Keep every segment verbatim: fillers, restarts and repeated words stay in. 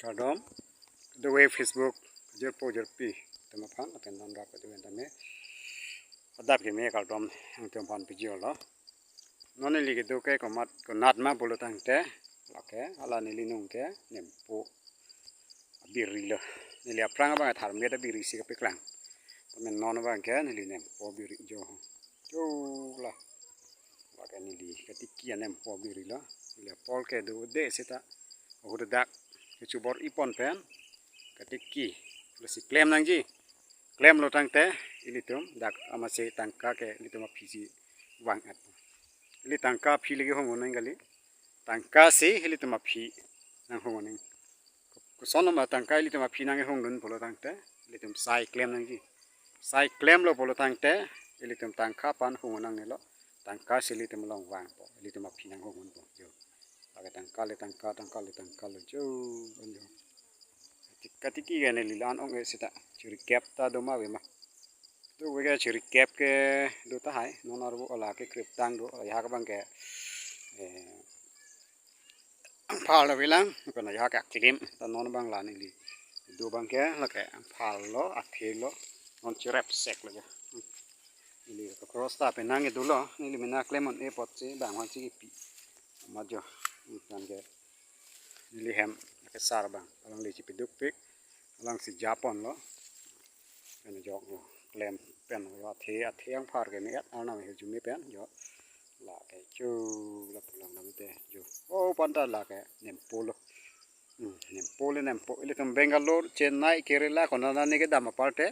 Kardom, do we Facebook jirpo jirpi atum aphan, lapen non rak do tame adap keme kardom nangtum aphan pajirlo. Non neli kedo ke komat konat ma pulo tangte, lake hala neli nung ke nempo abiri lo. Neli aphrang abang tharmet abiri si kapeklang. Tame non abang ke neli nempo abiri jo. Jo la. Lake neli katiki anempo abiri lo. Neli apor kedo de seta ahut dak kechobor-i pon pen katiki. Lasi klem nangji. Klemlo tangte ilitum dak amatsi tangka ke ilitum aphi si vang-et. Ili tangka aphi lagi hong nang kali. Tangka si ilitum aphi nanghong nang. Koson ma tangka ilitum aphi nanghongdun pulo tangte ilitum sai klem nangji. Sai klemlo pulo tangte ilitum tangka aphan hong nangnelo. Tangka si ilitum along vangpo, ilitum aphi nanghongpo jo. Lake tangka le tangka, tangka le tangka lo jo. Anjo. Tik- katiki ke neli la-an ong-e seta. Chirikep ta do ma ave ma. Do we ke chirikep ke do tahai. Non arvo ala ke krip tang do. Ajahak abang ke, eh, angphar lo avelang. Kon ajahak ke aklim. Ta non abang la neli do abang ke lake angphar lo, athe lo. Non chirep sek lo ja. Neli ke cross ta penang kedo lo. Neli mena klem un-e apotsi bang aphansi kipi. Amat jo. Tan ke neli hem kesar abang. Alangli chipidukpik. Alangsi japon lo. Pen jok lo. Klem pen lo. Athe, athe angphar ke ne-et arnam he jumi pen jo. Lake jo la pulang lamte jo. Oh, panta lake nempo lo. Hmm, nempo le nempo. Ilitum Bangalore, Chennai, Kerala, konat nani kedam aparte.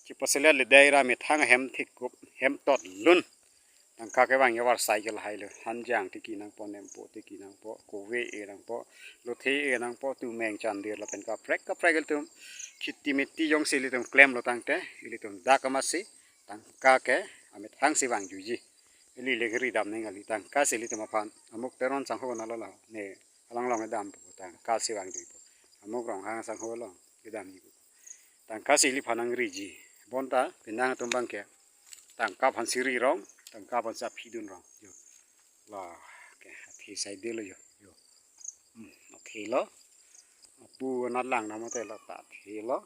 Chipaselet le daira methang hem thikup, hem tot lun. Tangka kevang ya varsai ke lahai lo. Hanjang tiki nangpo, nempo tiki nangpo, kove e nangpo, lothe e nangpo, tumeng chandir lapen kaprek kaprek ilitum khiti miti jongsi ilitum klemlo tangte, ilitum dak amatsi tangka ke amethang si vangjuiji. Ili le kiri dam ning kali, tangka si ilitum aphan. Amuk Teron sangho nalo la. Ne alanglong kedam pu tangka si vangjuipo. Amuk Ronghang sangho along kedamjipo. Tangka si iliphan nangriji. Bonta penang atum abang ke tangka aphansi ri rong, tangka aphansi aphi dun rong. Jo. Lake athe saide lo jo. Jo. Hmm, athe lo. Apu anat lang namo te lo ta athe lo.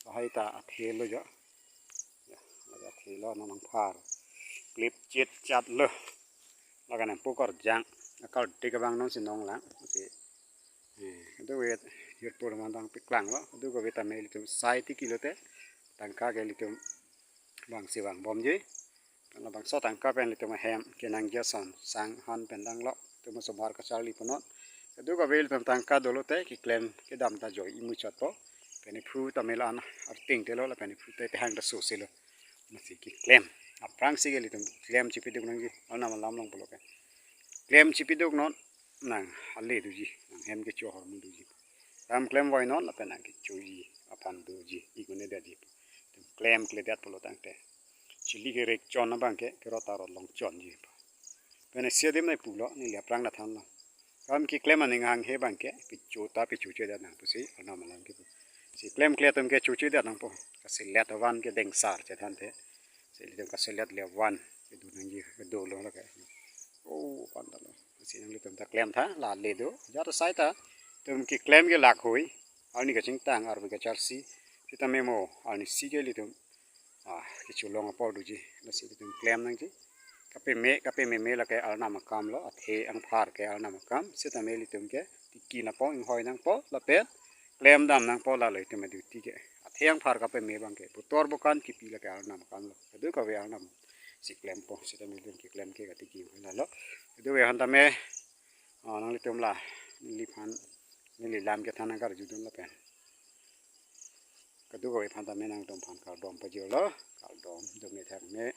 Lahai ta athe lo jo. Jo, lake athe lo, non angphar. Klip chet chat lo. Lake nempo karjang. Akal dik abang nonsi nong lang. Si, eh, do we jirpo man dang peklanglo. Do kave tame ilitum sai tiki lote tangka ke ilitum vangsi vangbomji. Karna bangso tangka pen ilitum ahem kenangji ason sang han pen dang lo. Ilitum osomar kacharli ponnon. Do kave ilitum tangka dolote keklem kedam ta joi imu chotpo. Pen iphu tame la-an arting te lo, lapen iphu te tehang ta sose lo. Amatsi keklem. Aphrangsi ke ilitum klem chipiduk nangji. Arnam alam along pulo ke. Klem chipiduk non nang ale doji. Nang hem kecho ahormu doji. Kam klem voi non lapen nang kechoji aphan doji. Ikune detji. Ilitum klemkledet pulo tangte. Chili kerek chon abang ke kerot arot along chonji. Pen isi adim nai pulo, neli aphrang ta thanlo. Kam keklem aning hanghe abang ke pecho ta pechochedet nang pusi arnam alam kepu. Si klemkle atum ke chochedet nangpo. Kaselet avan ke dengsar chethan te. Si ilitum kaselet le avan kedo nangji, kedo lo lake. Oh, panta lo. Si nanglitum ta klem tha, la le do. Jat asai ta ilitum keklem ke lakhoi. Arni kachingtang, arve kacharsi. Sitame mo arnisi ke ilitum ah, kecholong apor doji, lasi ilitum klem nangji. Kapeme, kapememe lake arnam akam lo, athe angphar ke arnam akam, sitame ilitum ke tiki nangpo, inghoi nangpo, lapen klem dam nangpo, lalo itum aduty ke. Athe angphar kapeme abang ke, putor bukan kipi lake arnam akam lo. Kadokave arnam si klempo, sitame ilitum keklem ke katiki lalo. Kadokave aphan tame, ah, nanglitum la, neliphan, neli lam kethan nangkarjudun lapen. Kadokave aphan tame nangtum aphan kardom pajirlo, kardom, dome thakme.